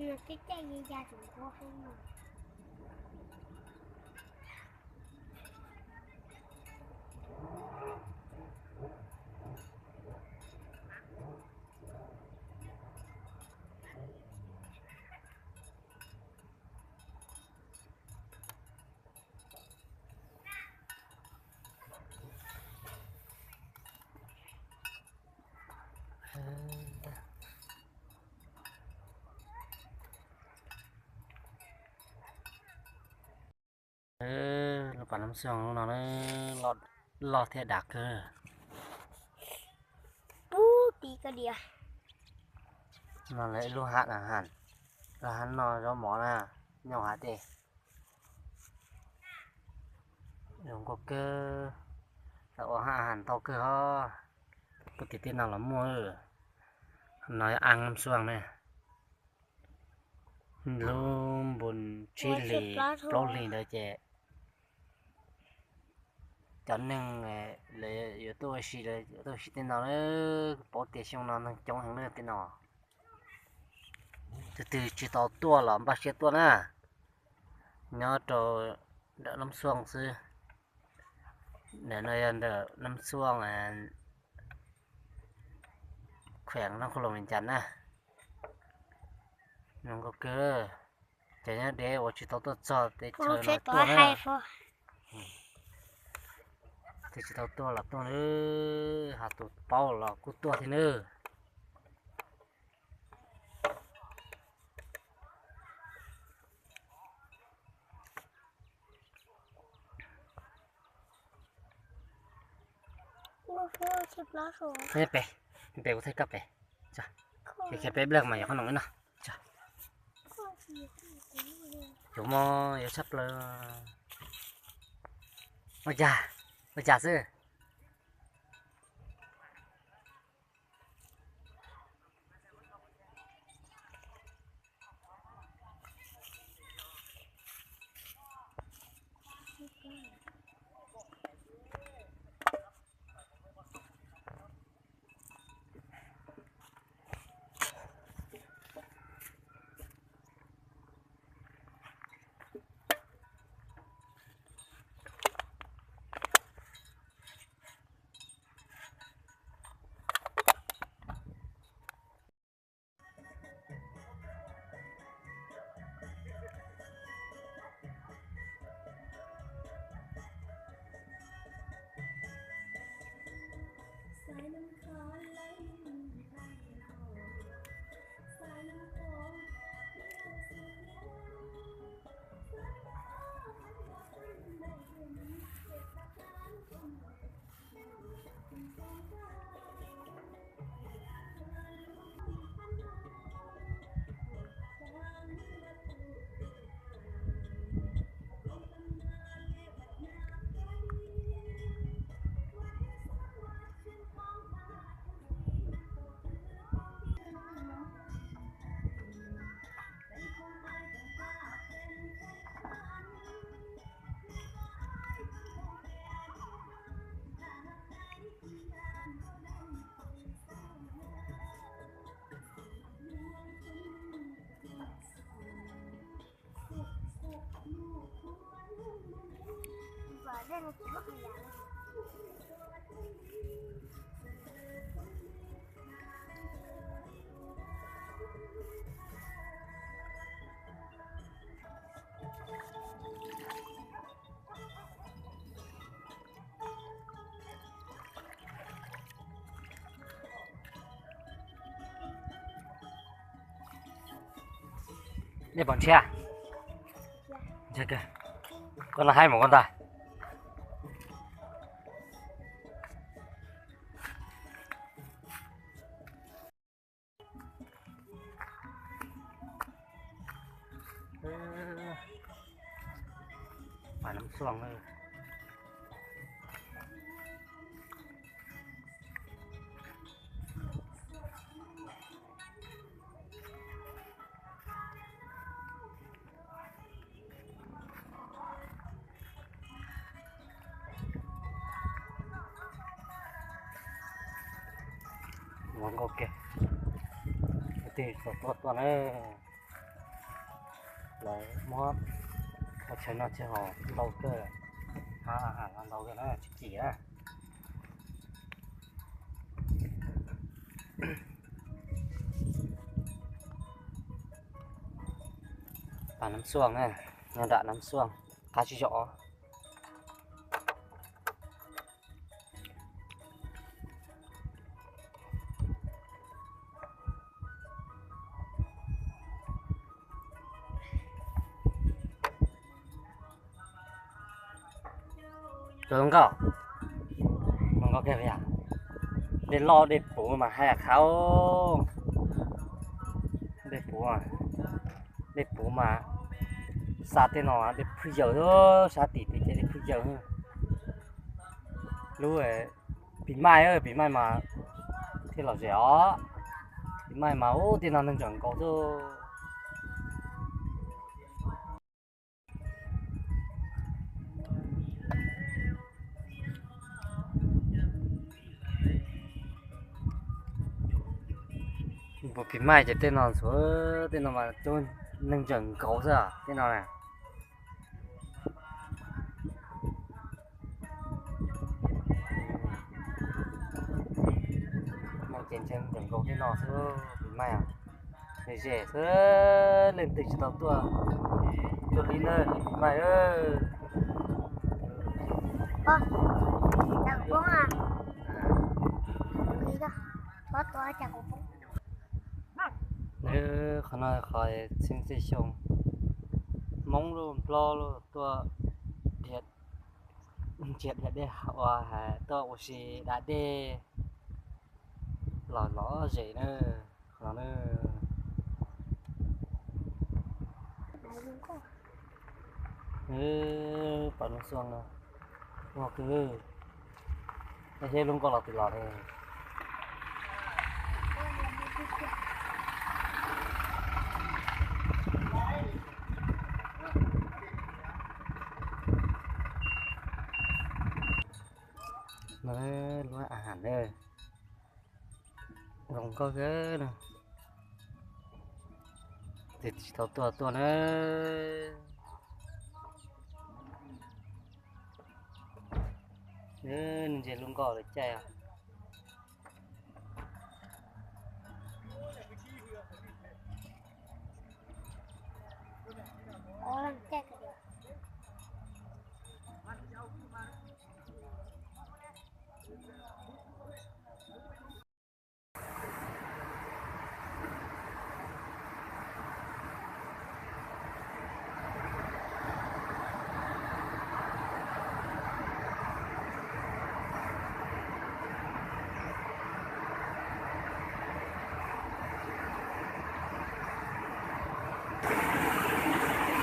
Nws tej caij ya ya tus nquab heev no. Lub pas Nab Xuaj lub no loj thiab dav kawg. Pub ti ko dias. No lawv ib lub hav, lub hav no zaub mov na, nyob hav dej. Zoo nkauj kawg, lawv ua hab has ntau kawg hos. Puag tim tej no los muaj, no yog Nab Xuaj ne. Lub npun tsib hlis plaub hlis ntawd ces cov neeg lawv yuav tuaj ua si, lawv yuav tuaj ua si tej no, paub tias xyoo no neeg coob heev na tej no. Tus twg tsis tau tuaj los npaj siab tuaj na. Nyob rau ntawm Nab Xuaj xwb. Ntawm no yog ntawm Nab Xuaj, khueem Nab Xuaj Loos Vias Cas na. Zoo nkauj kawg. Cov nyob deb uas tsis tau tuaj txog teb chaws no tuaj na. Tus tsis tau tuaj los tuaj nawb, ho tus paub los kuj tuaj thiab nawb. Pem, pem kuv thaij koj pem. Ces peb nplawg mas yog qhov no no. Cov mos yuav tshaj plaws. Ua cas, ua cas xwb. Nej pom ntshiab? Koj no haib mus koj ntag. Pas Nab Xuaj. Ua nkauj kiag, tus twg txawm tuaj tuaj na. Lawv muab ua chaw noj chaw haus ntau kawg, hab a has los ntau kawg na, tsis kim na. Pas Nab Xuaj na, nyob nram Nab Xuaj, qab tsis zom. Zoo nkauj, zoo nkauj kawg li. Dej loj dej puv mas hais qhov, dej puv, dej puv mas xa tej no dej phwj yaws, sab tim tim ces dej phwj yaws. Lub pis maij, pis maij mas thiaj lom zem os. Pis maij mas ub tej no neeg tseem nkaus xwb. Pis maij ces tej no ntxuav, tej no mas cov neeg tseem nkaus xwb tej no na. Ces ntseeg tseem nkaus tej no xwb pis maij. Ze xwb, leej twg tsis tau tuaj, tuaj li na pis maij. Qhov no qhov txheeb txhij xyoo, Hmoob luj Nplog luj tuaj nrhiav dej ua, tuaj ua si da dej los lom zem na. Qhov no pom lub xyoo no, ua kawg, seb lub nkoj los twg los li. No lub a has na, zoo nkauj kawg na. Tsis tau tuaj tuaj na. Ntses lub nkoj lawv caij os.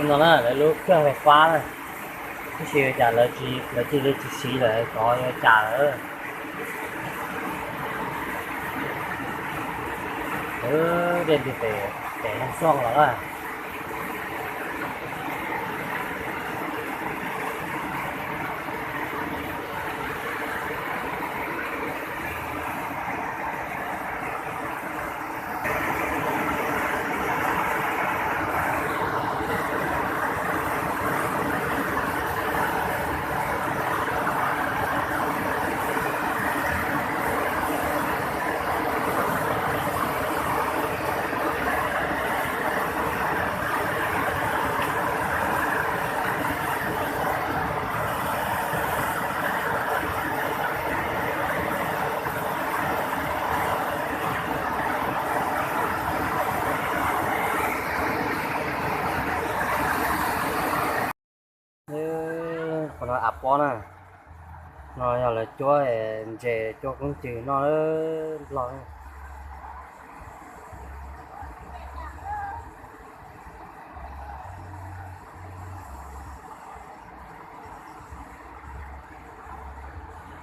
No na lawv lub kheej fais fab na, tab sis cas lawv cia li tsis siv lawm, xyov yuav cas lawm. Dej ntws pem, pem Nab Xuaj los na. Qhov no av pob na, no yog lawv cuab ntses cuab koob cws noj lawm.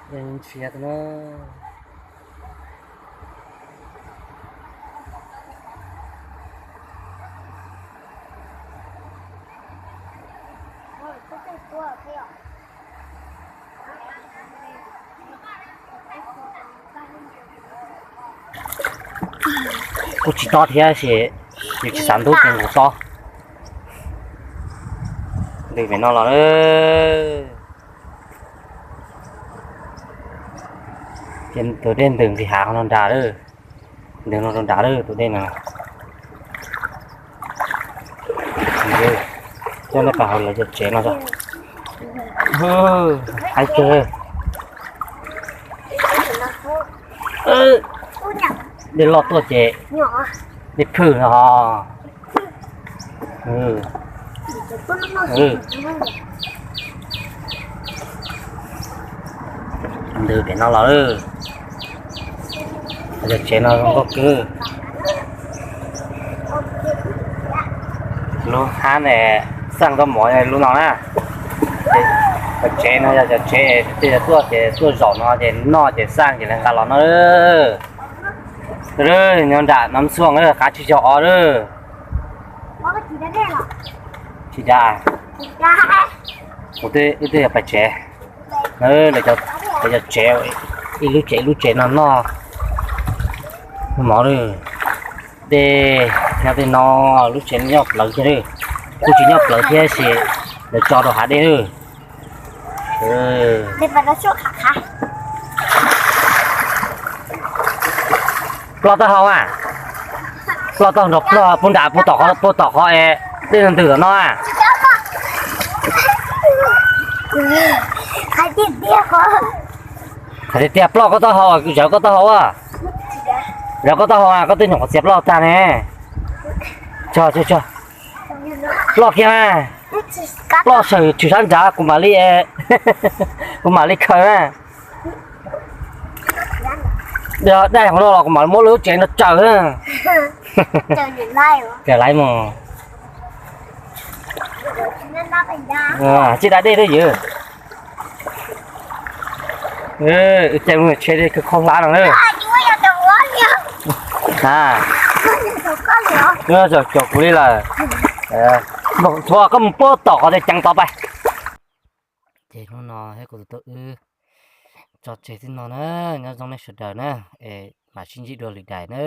Ntshiab na. Kuj tsis tob thiab, ces yus tsis xav ntub ces nqus tob. Pem no los, ces tus dej ntws nqis hav no nrad lawm. Ntws no rau nrad lawm tus dej no. Coj nej pais hauv lawv cov tsev no tso. Haib kawg. Dej loj tuaj ces dej phwj no. Ntws pem no los, cov tsev no zoo nkauj kawg. Lub hab ne, xaj koj mov lub no na. Cov tsev no yog cov tsev tej tuaj ces tuaj zaum no ces noj ces xaj ces lawv nqa los no. Nyob nram Nab Xuaj qav tsib caug ob lawm. Tsis da, kuv twb yog pais tsev. Lawv cov tsev, ib lub tsev ib lub tsev no noj mov lawm. Dej nyob tej no, lub tsev nyob plawv thiab lawm. Kuj tsis nyob plawv thiab sis lawv tso rau hav dej lawm. Ploj taub hau a, ploj taub hau nrog ploj puag nram puag tom qhov, puag tom qhov es dej ntws tom no a. Hais tias tiag ploj koj taub hau, zawv koj taub hau a. Zawv koj taub hau a, koj twb nyuam qhuav txiav plaub tag ne. Tso, tso, tso. Ploj kiag mas. Ploj saum tshwm sab nrad kuv mam li, kuv mam li khaws na. Dai hauv no los kuv mam muab lub tsev no tsaws na. Tsaws laiv mus. Tsis da dej thiab yawg. Wb caij lub tsheb dej kawg khaub hlab no na. Txog kuv li lawm. Txhua koj mus puag tom qhov tias ceev tod pais. Ces hnub no thiab kuv tus tub wb tso tseg tib no na, nyob zoo nej sawv daws na, es mam sib ntsib dua lwm daim na.